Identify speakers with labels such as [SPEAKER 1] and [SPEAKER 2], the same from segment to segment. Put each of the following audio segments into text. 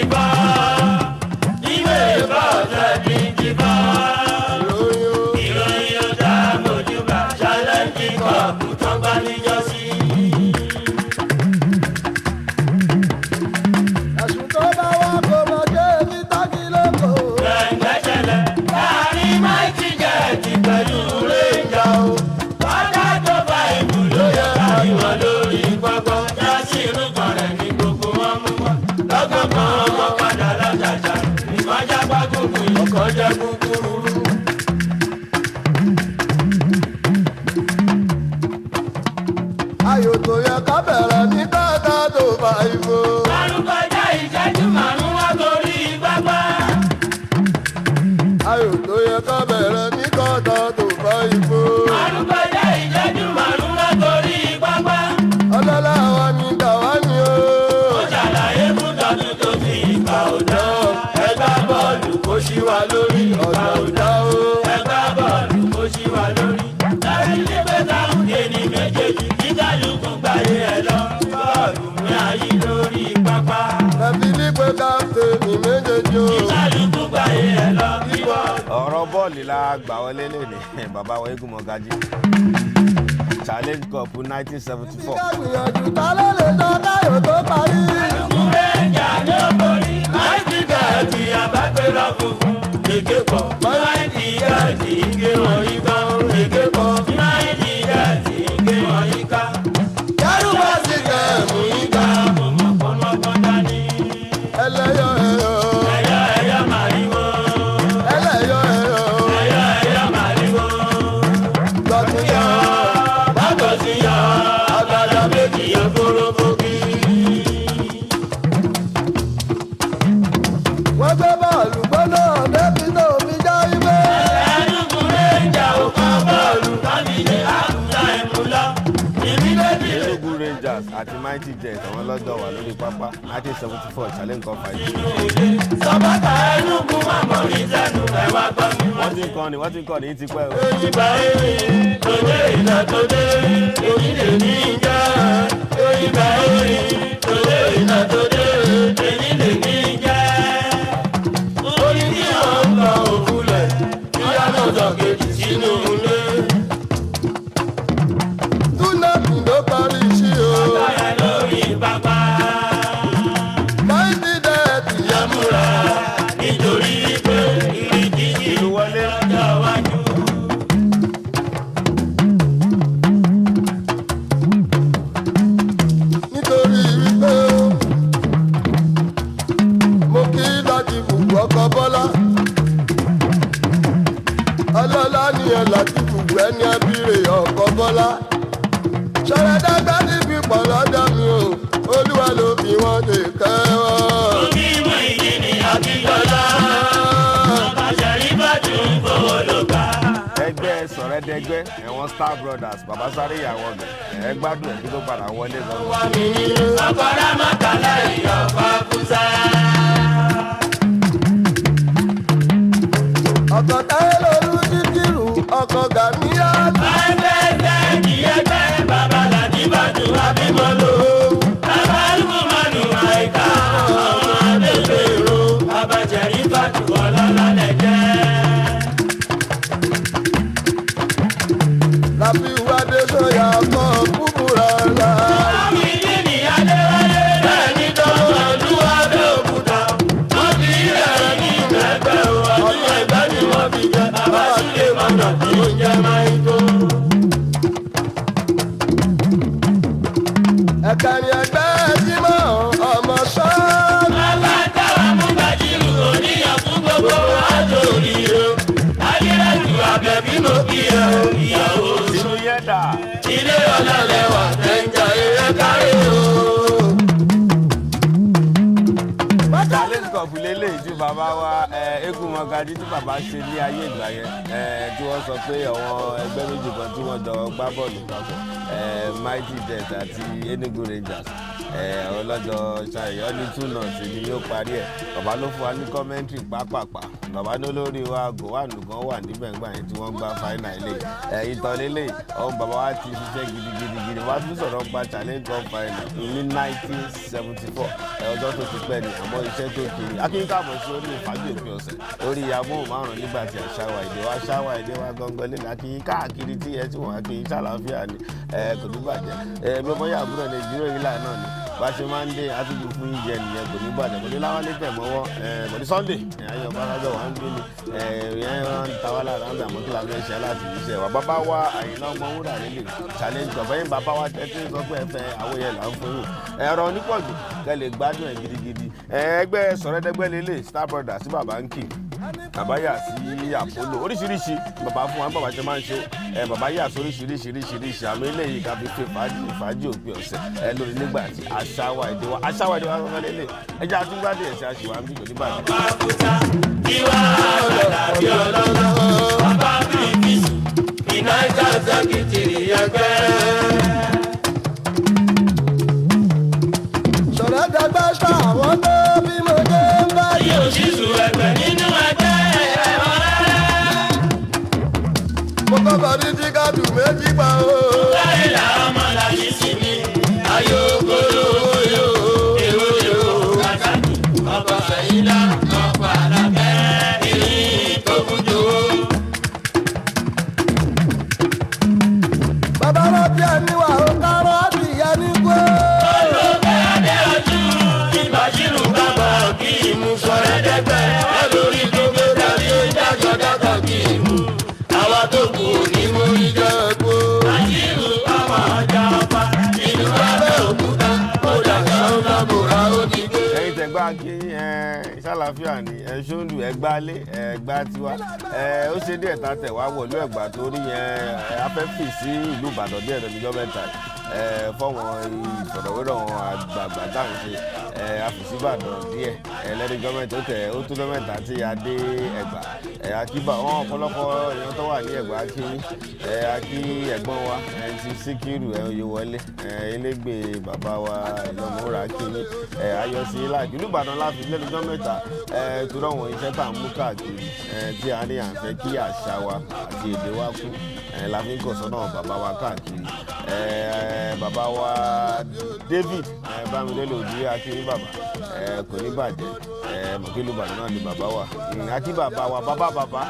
[SPEAKER 1] 24. Ní May 4, 2024.
[SPEAKER 2] Ìròyìn o.
[SPEAKER 1] Ìròyìn ó dá mojúbà Challenge Cup tán gbá níjọ́sí.
[SPEAKER 2] Ẹ̀sùn tó bá wá kó mọ jẹ́ ní tákì lóko.
[SPEAKER 1] Gbẹ̀ngbẹ̀ṣẹlẹ̀ láàrin Mighty Jet pẹ̀lú Ranger o. Kọ́dá tó bá ìbò ló yẹ kárí wọn lórí pápá. Jásí irúgbọ̀n rẹ̀ ní gbogbo wọn mú wá. Lọ́gán kan wọn padà lọ́jàjà. Ìkọjá gbágùnkùn ìkọjá kúkúrú.
[SPEAKER 2] Ayò tó yẹ ká bẹ̀rẹ̀ ní kọ́tà tó bá ìbò.
[SPEAKER 1] Márùn kọjá ìṣẹ́jú márùn wá gorí pápá.
[SPEAKER 2] Ayò tó yẹ ká bẹ̀rẹ̀ ní kọ́tà tó bá ìbò.
[SPEAKER 1] Márùn kọjá ìṣẹ́jú márùn wá gorí pápá.
[SPEAKER 2] Ọlọ́lá wa ní tàwa ni o.
[SPEAKER 1] Ó ṣàlàyé fún tọdún tó fi ìgbà òdà. Ẹ gbá bọ́ọ̀lù kó ṣí wa lórí ìgbà
[SPEAKER 2] Ọ̀dà
[SPEAKER 1] òdà.
[SPEAKER 2] ọ̀dà o.
[SPEAKER 1] Ẹ gbá bọ́ọ̀lù kó ṣí wa lórí. Láti lè pẹ́ táwọn kéde méjèèjì kí kálukú gbàyè ẹ lọ. Bọ́ọ̀lù ní ayé lórí pápá.
[SPEAKER 2] Ẹbí ní pé káfíńtì méjèèjì o.
[SPEAKER 1] Kí kálukú gbàyè ẹ lọ. Kí bọ́ọ̀lù.
[SPEAKER 3] Ọ̀rọ̀ bọ́ọ̀lù la gbà wọlé lónìí, bàbá wa Eégún Mọ́gájí, Challenge Cup 1974.
[SPEAKER 2] Ká gbìyànjú, ta ló lè sọ káyò tó parí?
[SPEAKER 1] Rẹ́jà ló borí. Mighty Jet àbágbélọ́ funfun. Èké pọ̀. Mighty Jet ké wọn yíká. Èké pọ̀. Mighty Jet ké wọn yíká.
[SPEAKER 2] Yárúbá sí kẹ̀mú
[SPEAKER 1] Yíká mo mọ̀ pọ́nmọ́pọ́n dání.
[SPEAKER 2] ẹlẹ́yọ̀ ẹ̀yọ̀.
[SPEAKER 1] Ẹ̀yọ́ ẹ̀yọ́ màríwó.
[SPEAKER 2] Ẹlẹ́yọ̀ ẹ̀yọ̀.
[SPEAKER 1] Ẹ̀yọ́ ẹ̀yọ́ màríwó.
[SPEAKER 2] Lọ́tún yọ.
[SPEAKER 1] Bákan sí yọ. Agbada méjì yọ fúrúfúkì.
[SPEAKER 2] Wọ́n gbé bọ́ọ̀lù gbóná débi tó fi já ibẹ̀.
[SPEAKER 1] Ẹnugu Rẹ́jà ò kọ́ bọ́ọ̀lù kábíyé àkùlà ẹ̀mú lọ. Ìbílẹ̀
[SPEAKER 3] Enugu Rangers àti Mighty Jet, àwọn lọ́jọ́ wà lórí pápá, 1974 Challenge Cup final.
[SPEAKER 1] Sọ́bàtà Ẹnugu màmọ́ rí sẹ́nu ẹ̀ wá gbọ́ mi.
[SPEAKER 3] Wọ́n ti ń kọ́ni, wọ́n ti ń kọ́ni ti pẹ́ o.
[SPEAKER 1] Ìgbà èrè tòde ìlà tòde èyí lè ní ìjà. Ìgbà èrè tòde ìlà tòde èyí lè ní ìjà. Orí tí wọ́n ń lọ òfúlẹ̀ ìyá náà sọ kejì sínú ilé.
[SPEAKER 2] Túnàbì ló parí sí o.
[SPEAKER 1] Báyà lórí pápá.
[SPEAKER 2] Mighty Jet yẹ
[SPEAKER 1] Múra nítorí pé ìrìndíjì
[SPEAKER 3] Ìlú wọlé.
[SPEAKER 1] lọ́jọ́ iwájú.
[SPEAKER 2] Nítorí wípé o. Mo kí láti bùkún ọkọ̀ Bọ́lá. Ọlọ́lá nìyẹn láti bùkún ẹni abíre ọkọ̀ Bọ́lá. Ṣọ̀rọ̀dẹ́gbẹ́ níbi pọ̀ lọ́dọ̀ mi o. Olúwa ló fi wọ́n lè kẹ́ wọ́n.
[SPEAKER 1] Omi ìmọ̀ ìdí ni Akíndọ́lá. Bàbá Ṣẹ̀rífàtù ń fowó ló gbà.
[SPEAKER 3] Ẹgbẹ́ sọ̀rẹ́dẹ́gbẹ́ ẹ̀wọ̀n Star Brothers, bàbá sáré ìyàwó ọ̀gẹ̀ ẹ̀ gbádùn ẹ̀ kí tó padà wọlé gan.
[SPEAKER 2] Wá mi nílé.
[SPEAKER 1] Ọkọ̀rá mọ́tàlá ìyọ̀kọ̀ kúsá.
[SPEAKER 2] Ọkọ̀ táyé lóru títírù ọkọ̀ gàmíyá.
[SPEAKER 1] Ẹgbẹ́ kì í ẹgbẹ́ bàbá Làdíbàdù Abímọ́lò. Bàbá Lukumanu Àìká ọmọ Adégbèrò. Bàbá Ṣẹ̀rífàtù ọlọ́lá lẹ́jẹ́.
[SPEAKER 2] Láfi wádé sọ̀yà ọkọ̀ kúkúrọ̀ ọ̀la.
[SPEAKER 1] Àmì ní Adéwálé bẹ́ẹ̀ ni tọ́wọ́ ọdún Abẹ́òkúta. Wọ́n fi ilẹ̀ ní ẹgbẹ́ o, ọdún ẹgbẹ́ ni wọ́n fi jẹ. Bàbá Sílé Mọ̀nà tí ó ń jẹ́ máa ń tó.
[SPEAKER 2] Ẹ̀kẹrin ẹgbẹ́ Jímọ̀ ọmọ sọ́ọ́.
[SPEAKER 1] Bàbá táwa mú Bàjírù oníyàn fún gbogbo àjò òrìrò. Adírẹ́jù Àbẹ̀bí mo kí ẹ o, ìyàwó.
[SPEAKER 3] Inú yẹn dà.
[SPEAKER 1] Ilé ọlọ́lẹ́wà tẹ̀jà eré kárí o.
[SPEAKER 3] Challenge Cup lélẹ́yìí tí bàbá wa Eégún Mọ́gájí tí bàbá ṣe ní ayé ìgbà yẹn, tí wọ́n sọ pé àwọn ẹgbẹ́ méjì kan tí wọ́n jọ gbá bọ́ọ̀lù papọ̀, Mighty Jet àti Enugu Rangers. Ọlọ́jọ́ ṣàyọ̀ ní 2-0 ni yóò parí ẹ̀. Bàbá ló fún wa ní commentary pápápá. Bàbá ní olórí wa Gowon gan wà níbẹ̀ ńgbà yẹn tí wọ́n gbá final ilé ẹ̀ ìtàn lélẹ̀ ọ̀hún. Bàbá wa ti ṣiṣẹ́ gidigidi gidi. Wọ́n á tún sọ̀rọ̀ gba Challenge Cup final ní 1974. Ọjọ́ tó ti pẹ́ ni, àmọ́ iṣẹ́ tó kiri. Akínkàbọ̀ sí orí ìfàjò òpin ọ̀sẹ̀ lórí amóhùnmáwòrán nígbà tí àṣà wa, èdè wa, ṣáwà èdè wa gangan lé. Akínyín káàkiri tí ẹ tí wọ́n akínyín, ṣàlàáfíà ni ẹ kò ní bàjẹ́. Ẹ bí ọmọ yàgùrọ̀ Nàìjíríà yìí là náà ni bá ṣe máa ń dé àtúntò fún yíjẹ nìyẹn. Kò ní bàjẹ́, kò ní láwálé tẹ̀ mọ́wọ́ kò ní Sunday ayọ̀ bárájọ wà ń bí ni ẹ ń ta wá lára ń bẹ. Àmọ́ kí la fẹ́ ṣe láti fi ṣe wa? Bàbá wa Àyìnlá Ọmọwúrà nílé Challenge Cup. Ẹ̀yin bàbá wa tẹ́ tí ń sọ pé ẹ fẹ́ àwòyẹ là ń fún yín ẹ̀rọ onípọ̀jù kẹ́ lè gbádùn ẹ̀ gidigidi. Ẹgbẹ́ sọ̀rẹ́dẹ́gbẹ́ lélẹ̀, Star Brother sí bàbá ń kì, bàbá yà sí Apollo, oríṣiríṣi bàbá fún wa. Bàbá ṣe máa ń ṣe ẹ, bàbá yà sí oríṣiríṣiríṣiríṣi. Àmì eléyìí ká fi fi fàájì fàájì òpin ọ̀sẹ̀ ẹ lórí nígbà tí àṣà wa, èdè wa, àṣà wa, èdè wa kankan lélẹ̀. Ẹ jẹ́ àtúgbàdì ẹ̀sẹ̀ àṣìwà ń bí kò ní bàjẹ́.
[SPEAKER 1] Àkúta ìwà àgbàdàbí ọlọ́lá bàbá bíríkìsì ìnájà sẹ́kìtìrì ẹgbẹ́.
[SPEAKER 2] Sọ̀rọ̀ dàgbà ṣàwọn tó bí mo dé ń bá.
[SPEAKER 1] Ayé òṣìṣù ẹgbẹ́ nínú ẹgbẹ́ ẹ̀rọ rárá.
[SPEAKER 2] Mo kọ́ bọ̀ ní tíkàtù méjì pa o.
[SPEAKER 1] Láyé làwọn ọmọ làyí sí mi. Ayé ògbóló yóò èrò èrò kàkàkì ọkọ̀ sẹ́yìnlá ọkọ̀ àlàkẹ́ ìrìn tó kújò.
[SPEAKER 2] Bàbá rábí ẹni wà ó kárọ̀ àbí ẹni kú.
[SPEAKER 1] Olóògbé Adéọjú ìbàjírù bàbá kì í mú sọ̀rẹ́dẹ́gbẹ́ lórí gbogbo tàbí dájọ́ dájọ́ kì í mú. Àwa tó kù ní mú
[SPEAKER 2] Jẹ́ kó.
[SPEAKER 1] Bàjírù ọmọ ọjà ọba ìlú Abẹ́òkúta ó dàgbà ó lábòrá ó ti gbé.
[SPEAKER 3] Ẹ̀yin tẹ̀gbá kí ẹ ṣàlàáfíà ni ẹ ṣóńdù ẹgbálé ẹgbá tiwa ẹ. Ó ṣe díẹ̀ tá tẹ̀ wá wọ̀lú Ẹ̀gbá torí yẹn ẹ afẹ́fì sí ìlú Ìbàdàn díẹ̀ lọ́jọ́ mẹ́ta ẹ fọ́wọ́n ìfọ̀rọ̀wérọ̀ wọn àgbààgbà tá à ń ṣe ẹ àfìsíbàdàn díẹ̀ ẹ lẹ́nujọ́ mẹ́ta. Ó tẹ̀ ó tó lọ́ mẹ́ta tí a dé Ẹ̀gbá. Ẹ akíbà wọn ọ̀pọ̀lọpọ̀ èèyàn tó wà ní Ẹ̀gbá kí ẹ akí ẹ̀gbọ́n wa ẹ ti Síkírù ẹ Oyèwọlé ẹ elégbè bàbá wa Ìlọmọwúrà kí ẹ ayọ̀sí láàkì ìlú Ìbàdàn láfi lẹ́nujọ́ mẹ́ta ẹ torí àwọn iṣẹ́ tá à ń mú káàkiri ẹ tí a ní à ń fẹ́ kí àṣà wa àti èdè wa kú ẹ la fi ń kọ̀ sọ́nà bàbá wa káàkiri. Ẹ bàbá wa David ẹ Bámidélé Òdúrí akíní bàbá ẹ kò ní bàjẹ́. Ẹ mọ̀kílù Ìbàdàn náà ni bàbá wa. Akí bàbá wa bàbá bàbá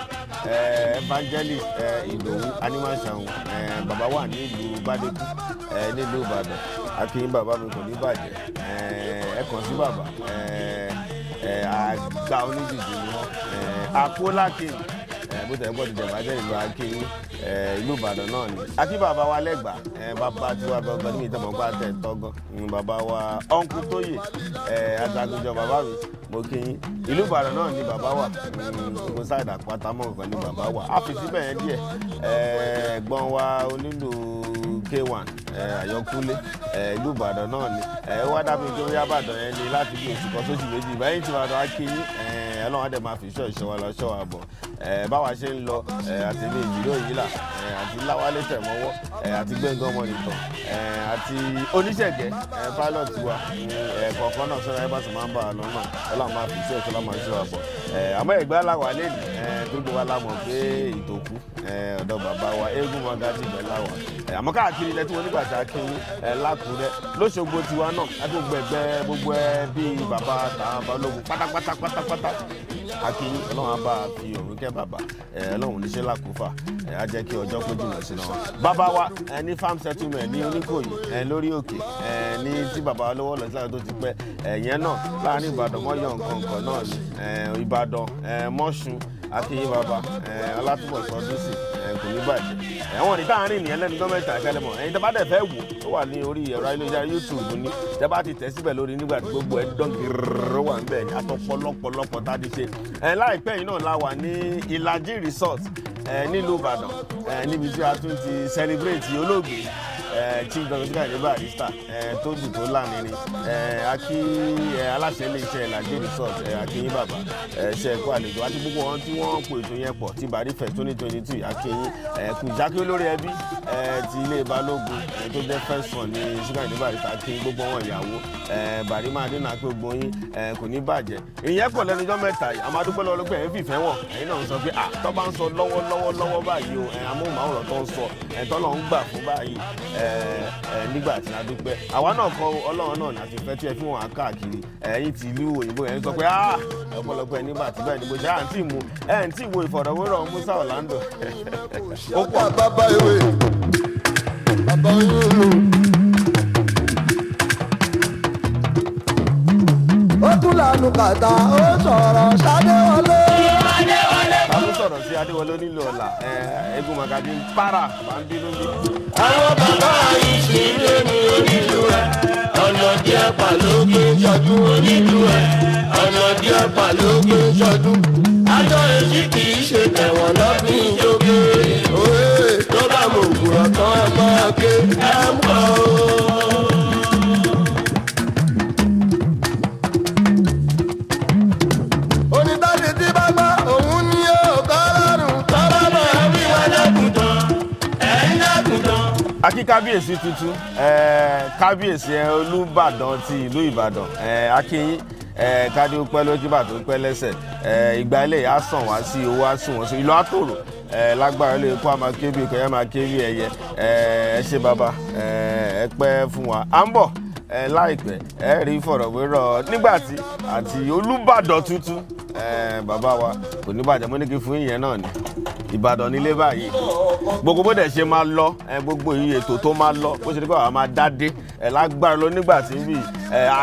[SPEAKER 3] ẹ evangelist ẹ Ìdòwú Animashaun. Ẹ bàbá wà nílùú Bádékù ẹ nílùú Ìbàdàn. Akíní bàbá mi kò ní bàjẹ́. Ẹ ẹ kàn sí bàbá ẹ ẹ àgbà oníjìjì ni wọn ẹ àpòlákìn ẹ bó tẹ̀ gbọ́ ti jẹ̀bá jẹ́ ìlú akéyín ẹ ìlú Ìbàdàn náà ni. Akí bàbá wa lẹ́gbàá ẹ bàbá tiwa gangan níbi ìtàn mọ̀gbà tẹ̀ tọ́gán bàbá wa ọ̀nkú tóyè ẹ ajagunjọ bàbá mi, mo kí yín. Ìlú Ìbàdàn náà ni bàbá wà, gbogbo sáìdì àpáta mọ́ nǹkan ni bàbá wà. Á fi síbẹ̀ yẹn díẹ̀. Ẹ ẹ̀gbọ́n wa onílù K1 ẹ Àyọkúnlé ẹ ìlú Ìbàdàn náà ni ẹ wá dábìí tó yá Ìbàdàn yẹn ni láti bí oṣù kan sóṣù méjì báyìí tí Ìbàdàn á kí yín. Ẹ Ọlọ́run á dẹ̀ máa fi ìṣọ́ ìṣọ́ wa lọ ṣọ́ wa bọ̀. Ẹ báwa ṣe ń lọ ẹ àti ní ìjìrò yìí là ẹ àti Láwálé Tẹ̀mọ́wọ́ ẹ àti Gbẹ̀ngàn Ọmọnìtàn ẹ àti oníṣẹ̀gẹ́ ẹ pilot wa ẹ kọ̀ọ̀kan náà sọ́ra ẹ bá sì máa ń bá a lọ náà. Ọlọ́run máa fi ìṣọ́ ìṣọ́ máa ṣọ́ wa bọ̀. Ẹ àmọ́ Ẹ̀gbá la wà lẹ́nu ẹ tó gbogbo wa la mọ̀ pé ìtòkú ẹ ọ̀dọ̀ bàbá wa eégún mọ́gàjì ibẹ̀ la wà. Ẹ àmọ́ káàkiri ilẹ̀ tí wọ́n nígbà tí a kí ẹ lákùrẹ́ lóṣogbo tiwa náà láti gbogbo ẹgbẹ́ gbogbo ẹ bíi bàbá tàwọn balógun pátápátá pátápátá akínyìn. Ọlọ́run á bá a fi òun kẹ́ bàbá ẹ. Ọlọ́run oníṣẹ́ làkúfà ẹ á jẹ́ kí ọjọ́ kó jìnnà sí náà. Bàbá wa ẹ ní farm settlement ní Oníkòyí ẹ lórí òkè ẹ ní tí bàbá wa lówó lọ sí láti tó ti pẹ́ ẹ yẹn náà láàrin Ìbàdàn mọ́yọ̀ nǹkan nǹkan náà ni ẹ Ìbàdàn ẹ mọ́ṣun akínyìn bàbá ẹ Ọlátúbọ̀sán ọdún sí ẹ kò ní bàjẹ́. Ẹ̀wọ̀n ní táàrin nìyẹn lẹ́nu tó mẹ́ta ìkẹlẹ̀ mọ̀. Ẹ̀yin tó bá dẹ̀ fẹ́ wò ó wà ní orí ẹ̀rọ ayélujára YouTube ní tẹ́ bá ti tẹ̀ síbẹ̀ lórí nígbà tí gbogbo ẹ̀ dán gírrrr wà ń bẹ̀ ní àtọ̀pọ̀lọpọ̀lọpọ̀ tá a ti ṣe ẹ̀ láìpẹ́ yìí náà la wà ní Ìlàjì Resort ẹ̀ nílùú Ìbàdàn ẹ̀ níbi tí a tún ti celebrate olóògbé. Chief Dr. Sikiru Ayinde Barrister, tó dùn tó láàrin, akí aláṣẹ iléeṣẹ́ Làjẹ́ Resort, akínyín bàbá, ṣe ẹ̀kọ́ àlejò àti gbogbo wọn tí wọ́n pò ètò yẹn pọ̀ ti Bari Fest 2022. Akínyín kù jákè olórí ẹbí ti ilé Balógun tó jẹ́ first son ní Sikiru Ayinde Barrister, akínyín gbogbo wọn ìyàwó Bari máa dín náà pé gbogbo yín kò ní bàjẹ́. Ìyẹn pọ̀ lẹ́nu ọjọ́ mẹ́ta yìí. Àmọ́ adúpẹ́ lọ́wọ́ pé ẹ̀ ń fìfẹ́ wọ̀n, ẹ̀yin náà ń sọ pé tó bá ń sọ lọ́wọ́lọ́wọ́ lọ́wọ́ báyìí o, amóhùnmáwòrán tó ń sọ tọ́lọ́ ń gbà fún báyìí nígbà tí a dúpẹ́ àwa náà kọ Ọlọ́run náà láti fẹ́ tí ẹ fi wọn káàkiri. Ẹ̀yin ti ìlú òyìnbó yẹn sọ pé ọ̀pọ̀lọpọ̀ ẹ̀ nígbà tí bẹ́ẹ̀ ni mo ṣe à ń tì mú ẹ̀ ń tì wo ìfọ̀rọ̀wérọ̀ Musa Orlando.
[SPEAKER 2] Ó pọ̀ bàbá ìwé bàbá oyún. Ó tún lànà kàtà, ó sọ̀rọ̀ Ṣadé wọlé.
[SPEAKER 3] Ta ló sọ̀rọ̀ sí Adéwọlé nílò ọ̀la eégún magadi para bá ń bínú bí.
[SPEAKER 1] Àwọn bàbá yìí sì ń lé ní onílù ẹ̀. Ọ̀nà díẹ̀ pa ló gbé ṣọdún onílù ẹ̀. Ọ̀nà díẹ̀ pa ló gbé ṣọdún. Àjọ èyí kì í ṣe tẹ̀wọ̀n lọ́bìn jókè.
[SPEAKER 2] Òwe
[SPEAKER 1] Tó bá mọ ògùrọ̀ tán ẹ máa ké ẹ ń bọ̀ o.
[SPEAKER 2] Onítàdí tí bá gbọ́ òun ní ó kọ́ lọ́rùn.
[SPEAKER 1] Tọ́lá máa wí wá lágùntàn, ẹ̀ ń lágùntàn.
[SPEAKER 3] Akí kábíyèsí tuntun, kábíyèsí Olúbàdàn ti ìlú Ìbàdàn, akínyín, kádé ó pẹ́ lójú bàtó pẹ́ lẹ́sẹ̀, ìgbà ilé á sàn wá sí owó, á sùn wọ́n sí ìlú àtòrò, lágbára ilé ikú á máa ké bí ìkẹyẹ máa ké bí ẹyẹ. Ẹ ṣé bàbá, ẹ pẹ́ fún wa. À ń bọ̀ láìpẹ́, ẹ rí ìfọ̀rọ̀wérọ̀ nígbàtí àti Olúbàdàn tuntun, bàbá wa kò ní bàjẹ́. Mo ní kí fún ìyẹn náà ni Ìbàdàn nílé báyìí, gbogbo bó dẹ̀ ṣe máa lọ, gbogbo iye ètò tó máa lọ bó ṣe ní pé àwa máa dádé lágbára lọ nígbà tí ń bì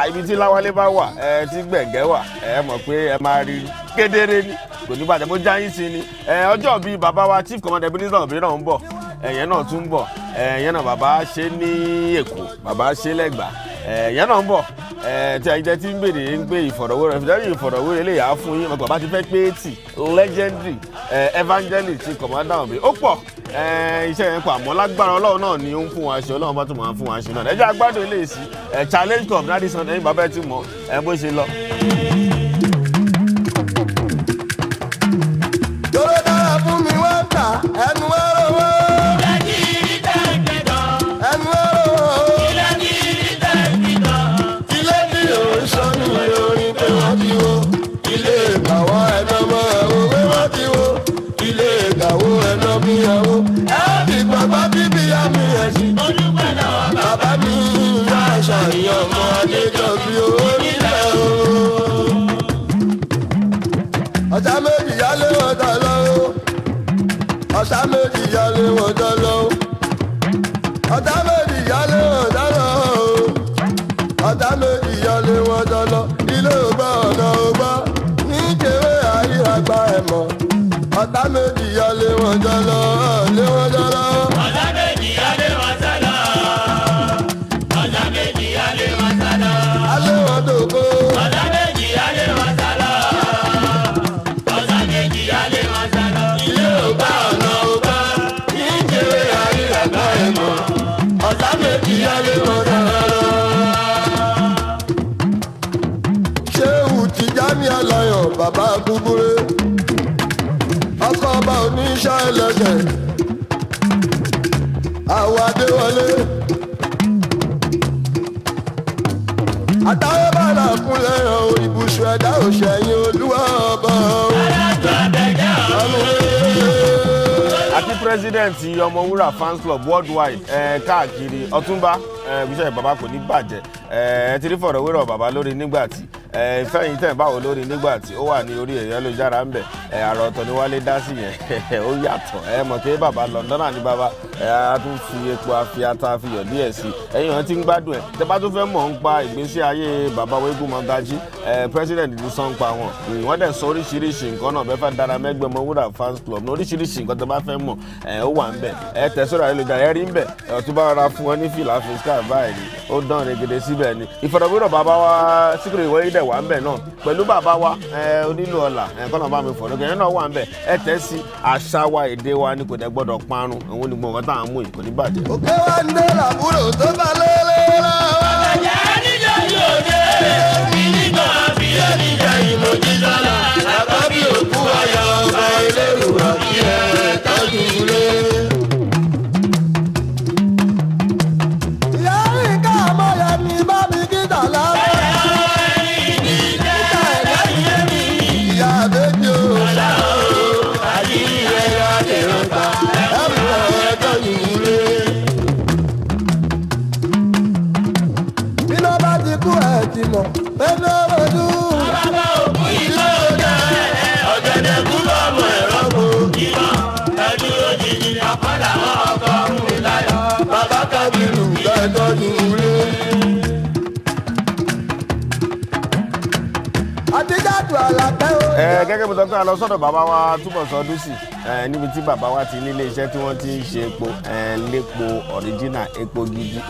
[SPEAKER 3] ibi tí Láwálé bá wà, tí Gbẹ̀gẹ́ wà, ẹ mọ̀ pé ẹ máa rí kedere ni, kò ní bàjẹ́. Mo já yín sí ni ọjọ́ bíi bàbá wa Chief Commander Ebenezer Obey náà ń bọ̀, ẹ̀yẹn náà tún ń bọ̀, ẹ̀yẹn náà bàbá ṣe ní Èkó, bàbá ṣe lẹ́gbàá, ẹ̀yẹn náà ń bọ̀. Tí ayíjẹ tí ń béèrè ń gbé ìfọ̀rọ̀wérọ̀ ìfọ̀rọ̀wérọ̀ eléyà á fún yín. Bàbá ti fẹ́ pé tí legendary evangelist ti Commander Obey ó pọ̀, iṣẹ́ yẹn pọ̀, àmọ́ lágbára Ọlọ́run náà ni ó ń fún wa ṣe, Ọlọ́run bá tún máa ń fún wa ṣe náà. Ẹ jẹ́ agbádùn eléyìí sí Challenge Cup Radisson. Ẹ̀yin bàbá ẹ ti mọ̀ ẹ bó ṣe lọ.
[SPEAKER 2] Tóró dára fún mi wọ́n ń tà ẹnu ẹ̀rọ wọ́n. Ẹnu ẹ̀rọ wọ́n. Ilé tí ò ń sọ ní orin pé wọ́n ti wo. Ilé ìgbàwọ́ ẹ̀nà mọ́ ẹ̀wọ̀ pé wọ́n ti wo. Ilé ìgbàwọ́ ẹ̀nà mi ẹ̀wọ̀. Ẹ fi gbàgbọ́ bíbí àmì ẹ̀sìn. Bàbá mi ń wá ṣàyàn ọmọ Adéjọ́bí onílẹ̀ o. Ọ̀sá méjì yálé wọn dá lọ́wọ́. Ọ̀sá méjì yálé wọn dá lọ́wọ́. Ọ̀sá méjì yálé wọn dá lọ́wọ́. Ọ̀tá méjì yọlé wọn dọ́lọ́. Ilé ògbọ́ ọ̀nà ògbọ́ níjẹ̀wé ayé àgbà ẹ̀ mọ̀. Ọ̀tá méjì yọlé wọn dọ́lọ́ lé wọn dọ́lọ́. Alé wọn dògbò. Ilé ògbà ọ̀nà ògbà níjẹ̀wé ayé àgbà ẹ̀ mọ̀. Ọ̀tá méjì yọlé wọn dọ́lọ́. Ṣéwù Tìjání Aláyọ̀ bàbá gúgúrú ọkọ̀ ọba oníṣẹ́ ẹlẹ́sẹ̀ àwọn Adéwọlé àtàwọn bàrà kúnlẹ̀ o, ibùsùn ẹ̀dá òṣèyìn olúwa ọba o.
[SPEAKER 3] Àti president Ọmọwúrà fans club worldwide káàkiri, Ọ̀túnba iṣẹ́ bàbá kò ní bàjẹ́. Ẹ ti rí fọ̀rọ̀wérọ̀ bàbá lórí nígbàtí ìfẹ́ yìí tẹ̀ báwo lórí nígbàtí ó wà ní orí ẹ̀yọ́ ayélujára ń bẹ̀. Àrò ọ̀tọ̀ ni Wálé dá sí yẹn, ó yàtọ̀. Ẹ mọ̀ pé bàbá London ní bàbá ẹ á tún fi epo àfi ata àfihàn díẹ̀ sí i. Ẹ̀yin ọ̀hún ti ń gbádùn ẹ̀. Tẹ bá tún fẹ́ mọ̀ ń pa ìgbésí ayé bàbá Eégún Mọ́gájí, president ti sọ ń pa wọn, wọ́n dẹ̀ sọ oríṣiríṣi nǹkan náà. Bẹ́ẹ̀ fẹ́ dára mẹ́gbẹ́ Ọmọwúrà fans club ní oríṣiríṣi nǹkan tó bá fẹ́ mọ̀, ẹ ó wà ń bẹ̀. Ẹ tẹ̀ sórí ayélujára, ẹ rí ń bẹ̀. Ẹ tún bá rọra fún wọn ní fìlà fiscal. báyìí báyìí ni ó dán regede síbẹ̀ ni. Ìfọ̀rọ̀wérọ̀ bàbá wa Síkírù Ìwọ́yé dẹ̀ wà ń bẹ̀ náà pẹ̀lú bàbá wa onílù ọ̀la kọ́nà bá mi fọ̀rọ̀ kẹ́yìn náà wà ń bẹ̀. Ẹ tẹ́ sí àṣà wa, èdè wa ni kò dẹ̀ gbọ́dọ̀ parun. Òun ni gbọ̀ngàn tá à ń mú yìí kò ní bàjẹ́.
[SPEAKER 2] Òkè wa ń dé làbúrò tó bá lélẹ̀ lọ́wọ́.
[SPEAKER 1] Ẹ̀jẹ̀ níjọ́ yóò dé. Nígbà bí oníjà ìmọ̀jísọ́lá. Àkọ́bí òkú ayọ̀ ọba eléwùrọ̀ kí ẹ tọ́jú ilé.
[SPEAKER 2] Ìyá rìn ká àmọ́yẹ mi bá mi kí dàlá. Ìyá àbẹ́bí o. Ẹ̀rù ẹ̀ tọ́jú ilé. Bíná bá ti kú ẹ̀ ti mọ̀, pé ní ojú.
[SPEAKER 1] Bàbá òkú iná ọjà ọ̀gẹ̀dẹ̀ kú bọ́ọ̀mù ẹ̀rọ kò. Ìmọ̀ ẹ̀dúró jìjì ọ̀pọ̀lá ọkọ̀ mú mi láyọ̀.
[SPEAKER 2] Bàbá Kábírù ẹ̀ tọ́jú ilé. Àtijáde Àlàkẹ́ o.
[SPEAKER 3] Ẹ gẹ́gẹ́ bí sọ pé a lọ sọ́dọ̀ bàbá wa Túbọ̀sún Ọdúnsì níbi tí bàbá wa ti nílé iṣẹ́ tí wọ́n ti ń ṣe epo lépo original, epo gidi.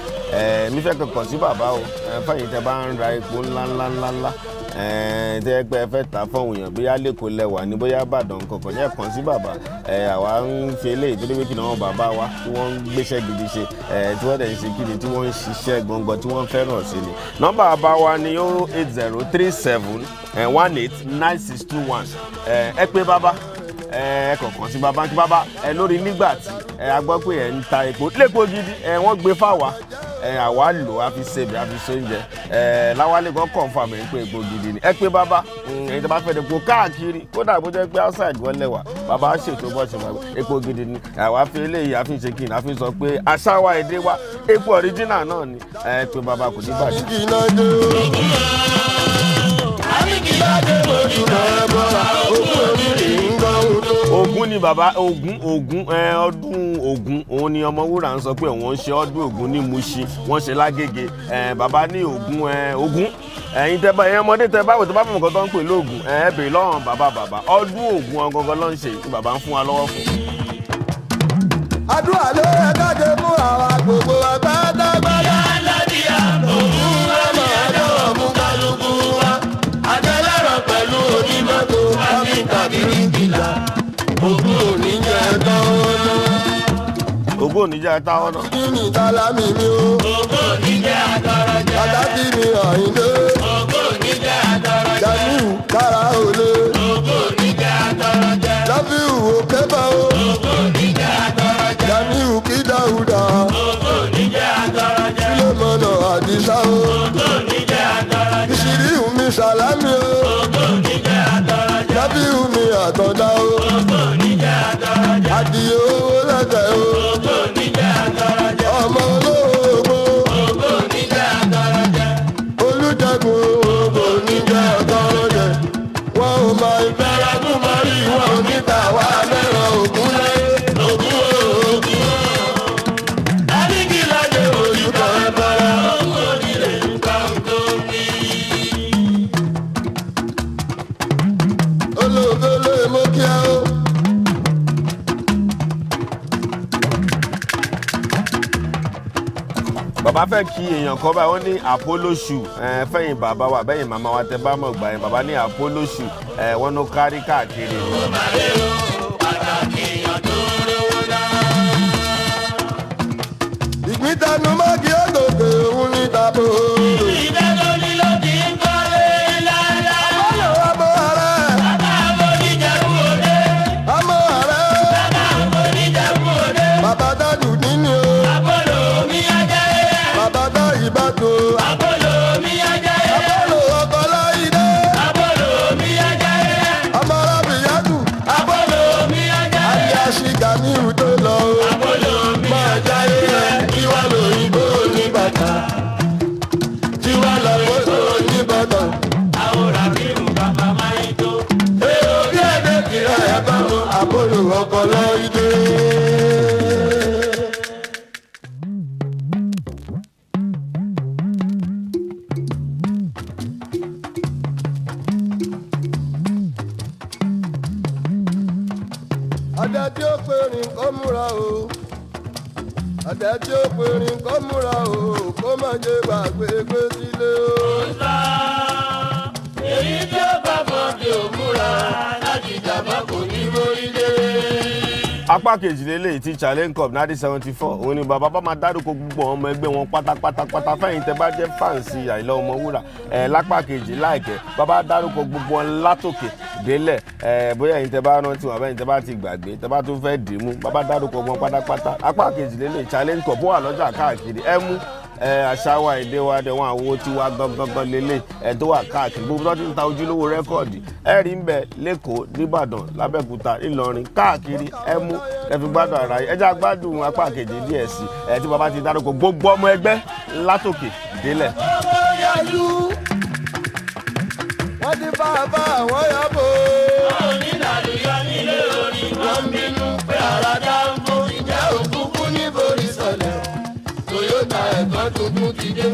[SPEAKER 3] Mi fẹ́ kọ̀kọ̀ sí bàbá o. Fẹ́yìn tẹ́ bá ń ra epo ńlá ńlá ńlá ńlá, tẹ́ ẹ pé ẹ fẹ́ tà fọ́ọ̀hún èèyàn, bóyá lẹ́kọ̀ọ́ lẹ́wà ní, bóyá Ìbàdàn kọ̀ọ̀kan ní, ẹ̀kan sí bàbá. Àwa ń fi eléyìí torí pé kí ni àwọn bàbá wa tí wọ́n ń gbéṣẹ́ gidi ṣe, tí wọ́n dẹ̀ ń ṣe kíni, tí wọ́n ń ṣiṣẹ́ gangan tí wọ́n fẹ́ràn sí ni. Nọ́mbà bàbá wa ni 08037189621. Ẹ pé bàbá, ẹ kọ̀ọ̀kan sí bàbá kí bàbá ẹ lórí nígbà tí ẹ a gbọ́ pé ẹ ń ta epo lépo gidi. Ẹ wọ́n gbé fáwa, ẹ àwa lò á fi ṣebẹ̀, á fi ṣoúnjẹ. Ẹ láwálé kan confirm ẹ pé epo gidi ni. Ẹ pé bàbá, ẹ̀yin tó bá fẹ́ epo káàkiri, kódà bó jẹ́ pé outside wọ́n lẹ́wà, bàbá ṣètò bọ́ ṣe máa gbé epo gidi ni. Àwa fi eléyìí àfi ṣe kí ni àfi sọ pé àṣà wa, èdè wa, epo original náà ni. Ẹ pé bàbá, kò ní bàjẹ́.
[SPEAKER 2] Àbíkí náà dé o.
[SPEAKER 3] Ògún ni bàbá Ògún. Ògún ẹ ọdún Ògún òun ni Ọmọwúrà ń sọ pé òun ń ṣe ọdún Ògún ní Mushin, wọ́n ṣe lágége. Bàbá ní Ògún Ògún. Ẹ̀yin tẹ́ bá ẹ̀yin ọmọdé tẹ́ bá wò tó bá fún nǹkan tó ń pè lóògùn, ẹ ẹ bèèrè lọ́wọ́n bàbá. Bàbá ọdún Ògún ọgangan ló ń ṣe tí bàbá ń fún wa lọ́wọ́ fún.
[SPEAKER 2] Àdúrà ló yẹ ká ṣe fún àwa gbogbo wa pátápátá.
[SPEAKER 1] Ọmọ ẹ̀dọ́ mú kálukú wa. Àtẹlẹ́rọ̀ pẹ̀lú onímọ́tò, káfíńtà, bíríkìlà. Ògún òní jẹ́ tán.
[SPEAKER 3] Ògún ò ní jẹ́ táwọn náà.
[SPEAKER 2] Kí ni tálámì mi o?
[SPEAKER 1] Ògún òní jẹ́ àtọrọ jẹ.
[SPEAKER 2] Bàtà mi Àyìndé.
[SPEAKER 1] Ògún òní jẹ́ àtọrọ jẹ.
[SPEAKER 2] Jamiu kára òle.
[SPEAKER 1] Ògún òní jẹ́ àtọrọ jẹ.
[SPEAKER 2] Láfíù òkè bá o.
[SPEAKER 1] Ògún òní jẹ́ àtọrọ jẹ.
[SPEAKER 2] Jamiu kí Dáúdà.
[SPEAKER 1] Ògún òní jẹ́ àtọrọ jẹ.
[SPEAKER 2] Sílẹ̀mọ̀nà Àdìsá o.
[SPEAKER 1] Ògún òní jẹ́ àtọrọ jẹ.
[SPEAKER 2] Ìṣíríù mi Sàlámì o.
[SPEAKER 1] Ògún òní jẹ́ àtọrọ jẹ.
[SPEAKER 2] Láfíù mi Àtọ̀dá o.
[SPEAKER 1] Ògún òní jẹ́ àtọrọ jẹ.
[SPEAKER 2] Àdìyẹ owó lẹ́sẹ̀ o.
[SPEAKER 1] Ògún òní jẹ́ àtọrọ jẹ.
[SPEAKER 2] Ọmọ olóògbé.
[SPEAKER 1] Ògún òní jẹ́ àtọrọ jẹ.
[SPEAKER 2] Olùjẹ́gun ògbò níjẹ́ ọ̀tọ́rọ̀ jẹ. Wọ́n ò mọ ìfẹ́rẹ́gùn mọ́rí wọn ò níta wá mẹ́ràn ògún láyé.
[SPEAKER 1] Ògún ògún Adigunlade olùkọ́ ẹ̀bọ̀rọ̀. Ògún onílé nǹkan tó ní.
[SPEAKER 2] Olóògbé lè mú kí ẹ o.
[SPEAKER 3] Bàbá fẹ́ kí èèyàn kan báyìí, wọ́n ní àpólóṣù. Fẹ́yìn bàbá wa bẹ́yìn màmá wa tẹ́ bá mọ̀ gbà yẹn, bàbá ní àpólóṣù, wọ́n ló kárí káàkiri.
[SPEAKER 1] Pàtàkì èèyàn tó rówó náà.
[SPEAKER 2] Ìgbín tẹnu mọ́ kí ó gòkè òun ní tàbó.
[SPEAKER 1] Ìfẹ́ tó ní ló ti ń kọ́lé ńláńlá.
[SPEAKER 2] Ọmọ ààrẹ,
[SPEAKER 1] Bàbá Oníjẹ̀bú Òde.
[SPEAKER 2] ọmọ ààrẹ,
[SPEAKER 1] Bàbá Oníjẹ̀bú Òde.
[SPEAKER 2] bàbá dájú nínú o.
[SPEAKER 1] Àpòlò mi ajẹ́yẹ.
[SPEAKER 2] Bàbá dá ìbátò.
[SPEAKER 1] Àpòlò mi ajẹ́yẹ.
[SPEAKER 2] Apollo ọkọ láìdé.
[SPEAKER 1] Àpòlò mi ajẹ́yẹ.
[SPEAKER 2] Ọmọ arábìyádù.
[SPEAKER 1] Àpòlò mi ajẹ́yẹ.
[SPEAKER 2] Aliasi Ganiu tó lọ o.
[SPEAKER 1] Àpòlò mi
[SPEAKER 2] Máa jáyé rẹ̀ kí wá lóyìnbó ní bàtà. Tí wá lọ́wọ́ ní bàtà.
[SPEAKER 1] Àwòrán mi ò bàbá máa ń tó.
[SPEAKER 2] Èrò bí ẹ̀dẹ̀ kìlá ẹ̀ bá mọ Apollo ọkọ láìdé. Adé tí ó pè ní kó múra o. Ọ̀dẹ tí ó pinrin kó múra o, kó má jẹ gbàgbé gbé sílé o.
[SPEAKER 1] Èyí tí ó bá mọ̀ bí ò múra láti jàmbá kò ní mórí dé.
[SPEAKER 3] Apá kejì lélẹ́yìí ti Challenge Cup 1974, òun ni bàbá bá máa dárúkọ gbogbo àwọn ọmọ ẹgbẹ́ wọn pátápátápátá. Fẹ́yìn tẹ́ bá jẹ́ fans Àyìnlá Ọmọwúrà ẹ̀ lápá kejì láìkẹ́, bàbá dárúkọ gbogbo wọn látòkè délẹ̀. Ẹ̀ bóyá ẹ̀yin tẹ́ bá rántí wọn, àbẹ́yìn tẹ́ bá ti gbàgbé, tẹ́ bá tún fẹ́ dì í mú, bàbá dárúkọ wọn pátápátá. Apá kejì lélẹ́yìí Challenge Cup, ó wà lọ́jà káàkiri. Ẹ mú ẹ àṣà wa, èdè wa, dẹ̀ wọn àwo tiwa gangan lélẹ̀ ẹ tó wà káàkiri gbogbo tó ti ń ta ojúlówó record. Ẹ rí ń bẹ lẹ́kọ̀ọ́, nìbàdàn, lábẹ́òkúta, ńìlọrin, káàkiri. Ẹ mú ẹ fi gbádùn ara yìí. Ẹ já gbádùn apá kejì díẹ̀ sí ẹ tí bàbá ti dárúkọ gbogbo ọmọ ẹgbẹ́ látòkè délẹ̀.
[SPEAKER 2] Owó yájú. Wọ́n ti bá a bá àwọn yàbò.
[SPEAKER 1] Onílàlùyọ nílé orin wọn ń bínú pé ara dá ń bó ìjẹ́ òkúkú níborí sọlẹ̀. Toyota ẹ̀gbọ́n tuntun ti dé.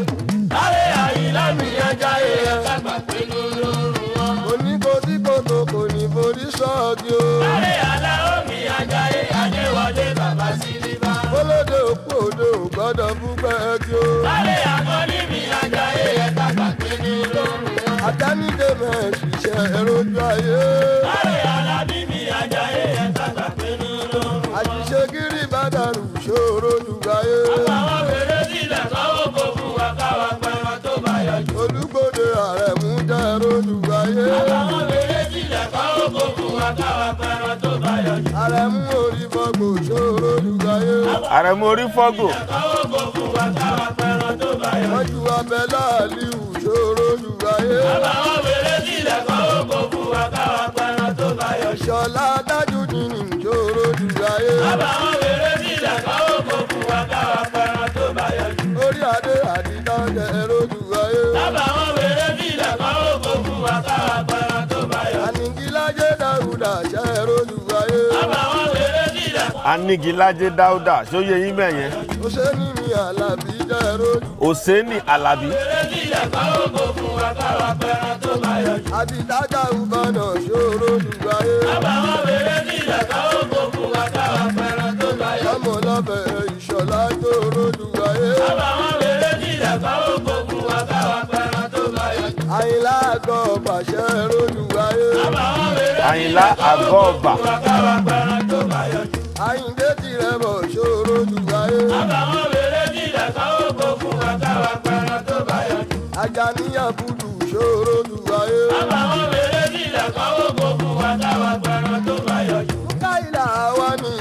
[SPEAKER 1] Láyé Àyìnlá mi ajá ẹ̀ kágbà pé lórórun wọn.
[SPEAKER 2] Oníkòtíkòtò kò ní forí sọ́ọ̀kì o.
[SPEAKER 1] Láyé Àlàó mi ajá ẹ̀ Adéwọlé bàbá Sílíbà.
[SPEAKER 2] Kólódé òkú òde ò gbọ́dọ̀ fún gbẹ́ẹ̀kì o.
[SPEAKER 1] Láyé Àkọ́ní mi ajá ẹ̀ kágbà pé lórórun wọn.
[SPEAKER 2] Àtẹnudé mẹ́ẹ̀ṣiṣẹ́ erójú ayé.
[SPEAKER 1] Láyé Àlàbí mi ajá ẹ̀ kágbà pé lórórun wọn.
[SPEAKER 2] Àṣìṣe kiri bá dàrú ṣòro lùgbàyé.
[SPEAKER 1] Àwọn fèrè sílẹ̀ sọ́wọ́ kò fún wa káwa pẹran tó bá yọjú.
[SPEAKER 2] Olúgbòde ààrẹ mú jẹ́ erójú ayé.
[SPEAKER 1] Àwọn fèrè sílẹ̀ sọ́wọ́ kò fún wa káwa pẹran tó bá yọjú.
[SPEAKER 2] Ààrẹ mú orí fọgbò ṣòro lùgbàyé.
[SPEAKER 3] Àrẹ̀mú orí fọ́gò.
[SPEAKER 1] Sọ́wọ́ kò fún wa káwa pẹran tó bá yọjú.
[SPEAKER 2] Wọ́n ju abẹ láàlíù ṣòro lùgbàyé.
[SPEAKER 1] Àwọn fèrè sílẹ̀ sọ́wọ́ kò fún wa káwa pẹran tó bá yọjú.
[SPEAKER 2] Ṣọlá dájú nínú ṣòro lùgbàyé.
[SPEAKER 1] Àwọn fèrè sílẹ̀ sọ́wọ́ kò fún wa káwa pẹran tó bá yọjú.
[SPEAKER 2] Orí adé àdìdá jẹ́ erójú ayé.
[SPEAKER 1] Àwọn fèrè sílẹ̀ sọ́wọ́ kò fún wa káwa pẹran tó bá yọjú.
[SPEAKER 2] Ànìkílájẹ́ Dáúdà jẹ́ erójú ayé.
[SPEAKER 1] Àwọn fèrè sílẹ̀
[SPEAKER 3] Anigilájé Dáúdà, sóyè yín bẹ̀yẹn.
[SPEAKER 2] Ó ṣe ní mi Àlàbí jẹ́ erójú.
[SPEAKER 3] Òsénì Àlàbí.
[SPEAKER 1] Fèrè sílẹ̀ sọ́wọ́ kò fún wa káwa pẹran tó bá yọjú.
[SPEAKER 2] Àdìdájà Ùbọ̀nà ṣòro lùgbàyé.
[SPEAKER 1] Àwọn fèrè sílẹ̀ sọ́wọ́ kò fún wa káwa pẹran tó bá yọjú.
[SPEAKER 2] Ọmọ lọ́bẹ̀ ìṣọ̀lá ṣòro lùgbàyé.
[SPEAKER 1] Àwọn fèrè sílẹ̀ sọ́wọ́ kò fún wa káwa pẹran tó bá yọjú.
[SPEAKER 2] Àyìnlá àgọ́ pàṣẹ erójú ayé.
[SPEAKER 1] Àwọn fèrè
[SPEAKER 3] Àyìnlá àgọ́ ọba.
[SPEAKER 1] fún wa káwa pẹran tó bá yọjú.
[SPEAKER 2] Àyìndé tirẹ̀ bọ̀ ṣòro lùgbàyé.
[SPEAKER 1] Àwọn fèrè sílẹ̀ sọ́wọ́ kò fún wa káwa pẹran tó bá yọjú.
[SPEAKER 2] Àjàníyàn Bùdù ṣòro lùgbàyé.
[SPEAKER 1] Àwọn fèrè sílẹ̀ sọ́wọ́ kò fún wa káwa pẹran tó bá yọjú.
[SPEAKER 2] Káyìlá wa ni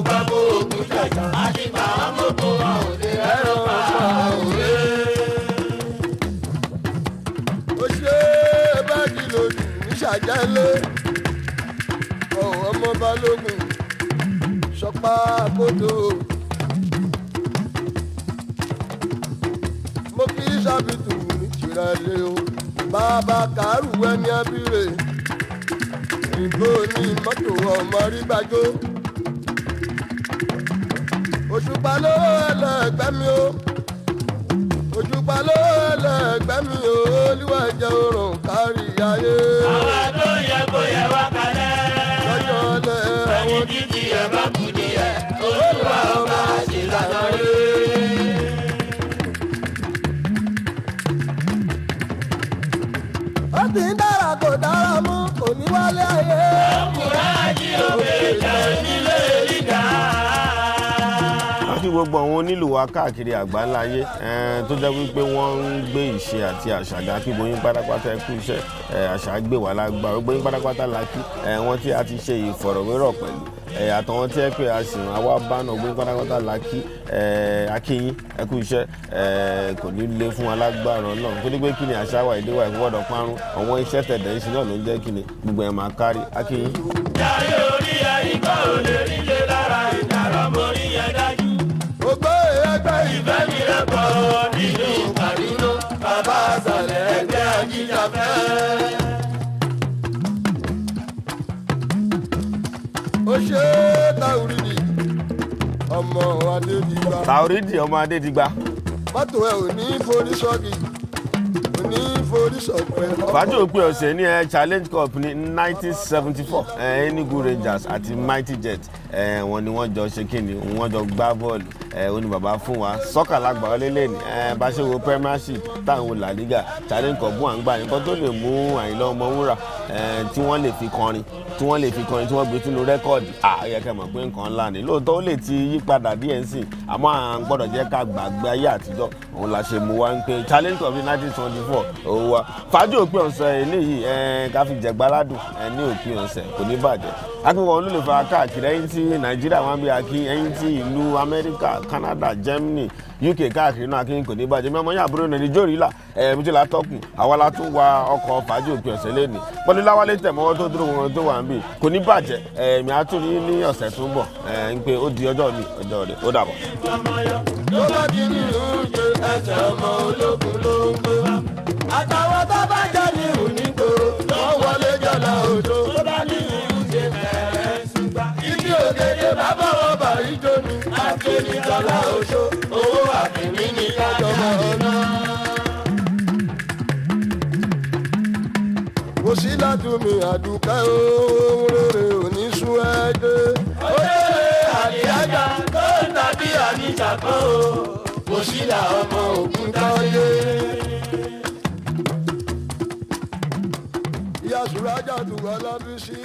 [SPEAKER 1] Gbàgbó ògùn jàjà. Àti bàá mọ̀kó wa ò lè rẹ́rọ̀ pa òwe.
[SPEAKER 2] Ó ṣe báàgì lòdù níṣàjẹ́lé. Ọ̀wọ́ ọmọ balógun ṣọpá kótó. Mo kí sábìtù ní tìrẹ̀lẹ̀ o. Bàbá kàrú ẹni abíre. Ìbò ní mọ́tò ọmọ rí gbàjọ́. Òṣùpá ló ẹlẹ́gbẹ́ mi o. Òṣùpá ló ẹlẹ́gbẹ́ mi o. Olúwa jẹ́ òrùn kárí ayé.
[SPEAKER 1] Àwa tó yẹ kó yẹ wá kalẹ̀.
[SPEAKER 2] Lọ́jọ́ ọlẹ́
[SPEAKER 1] Ẹni
[SPEAKER 2] àwọn
[SPEAKER 1] títí ẹ bá kú díẹ̀, Olúwa ọba ṣe lànà rí.
[SPEAKER 2] Ó ti ń dára kò dára mú kò ní wálé ayé.
[SPEAKER 1] Ọkùnrin àjí òkè jẹ́ nílé ìdá.
[SPEAKER 3] Wọ́n kí gbogbo àwọn onílù wa káàkiri àgbáńlá ayé tó jẹ́ wípé wọ́n ń gbé ìṣe àti àṣà ga. Kí gbogbo yín pátápátá, ẹ kú iṣẹ́. Àṣà gbé wà lágbára. Gbogbo yín pátápátá la kí. Wọ́n tí a ti ṣe ìfọ̀rọ̀wérọ̀ pẹ̀lú àtàwọn tí ẹ pé a sì ràn wá bá náà, gbogbo yín pátápátá la kí. Akínyín, ẹ kú iṣẹ́. Kò ní le fún alágbára náà torí pé kí ni àṣà wa, èdè wa ẹ̀kọ́ gbọ́dọ̀ parun. Àwọn iṣẹ́ tẹ̀dẹ̀ ń ṣe náà ló ń jẹ́ kí ni gbogbo ẹ̀ máa kárí. Akínyín.
[SPEAKER 1] Jayé orí ẹ ikọ́ ò lè ríje lára ìdàrọ́ mórí yẹn dájú.
[SPEAKER 2] Ògbó ẹgbẹ́
[SPEAKER 1] Ìfẹ́ mi rẹ̀ pọ̀ nínú Kàdúná, bàbá àṣàlẹ̀ ẹgbẹ́ ajíjàfẹ́.
[SPEAKER 2] Ó ṣe Táwùrìdì ọmọ Adédìgbà.
[SPEAKER 3] Tàórídì ọmọ Adédìgbà.
[SPEAKER 2] Mọ́tò ẹ ò ní forí sọ́ọ̀gì, ò ní forí. forí sọ̀pẹ́.
[SPEAKER 3] Fàájì òpin ọ̀sẹ̀ ní Challenge Cup ní 1974, Enugu Rangers àti Mighty Jet, wọn ni wọ́n jọ ṣe kíni, wọ́n jọ gbá bọ́ọ̀lù. Ó ní bàbá fún wa sọ́kà lágbà ọlẹ́lẹ̀ ní bá ṣe wo Premiership, táwọn wo La Liga, Challenge Cup wà ń gbà nǹkan tó lè mú Àyìnlá Ọmọwúrà tí wọ́n lè fi kọrin, tí wọ́n gbé sínú record. À yẹ kẹ́ mọ̀ pé nǹkan ńlá ni lóòótọ́. Ó lè ti yí padà díẹ̀ sí, àmọ́ à ń gbọ́dọ̀ jẹ́ ká gbàgbé ayé àtijọ́. Òun la ṣe mú wa ń pé Challenge Cup ní 1924 òun wa. Fàájì òpin ọ̀sẹ̀ eléyìí, ká fi jẹ̀gbáládùn ní òpin ọ̀sẹ̀, kò ní bàjẹ́. Akẹ́kọ̀ọ́ olólùfẹ́ káàkiri, ẹ̀yin tí Nàìjíríà wọn bí akí, ẹ̀yin tí ìlú Amẹ́ríkà, Canada, Germany, UK, káàkiri náà, akínyìn, kò ní bàjẹ́. Mímọ́ yín, àbúrò nàìjíríà jòrìlà ẹ̀ la tọ́kùn àwa la tún wa ọkọ̀ fàájì òpin ọ̀sẹ̀ lẹ́nu pẹ̀lú láwálé tẹ̀mọ́wọ́ tó dúró wọn tó wà ń bì. Kò ní bàjẹ́. Ẹ̀mí àtúrí ní ọ̀sẹ̀ tó ń bọ̀. Ń pé ó di ọjọ́ mi, ọjọ́ rẹ̀, ó dàbọ̀.
[SPEAKER 2] Tó bá ti ní ìrúnṣe, ẹsẹ̀ ọmọ ológun ló ń gbé wá. Àtàwọn tó bá jẹ́ ní ìrúnìgboro tó wọlé jọlá òjò.
[SPEAKER 1] Tó bá ní ìrúnṣe bẹ̀rẹ̀ ṣùgbà.
[SPEAKER 2] Ibi ògèdè bàbá wọn bàrí jóni.
[SPEAKER 1] Àti nìjọba òjò owó àfìmí ní kájọ
[SPEAKER 2] Kájọba ọ̀nà. Kò sí látúmí àdùkẹ́ ohun rere ò ní sún ẹ́ dé.
[SPEAKER 1] Òṣèré àlìyájà tó ń tàbí àníjàpọ̀ o. Kò sí là ọmọ ògùn táyé.
[SPEAKER 2] Ìyá Sùrájà tùwọ́ lábísí.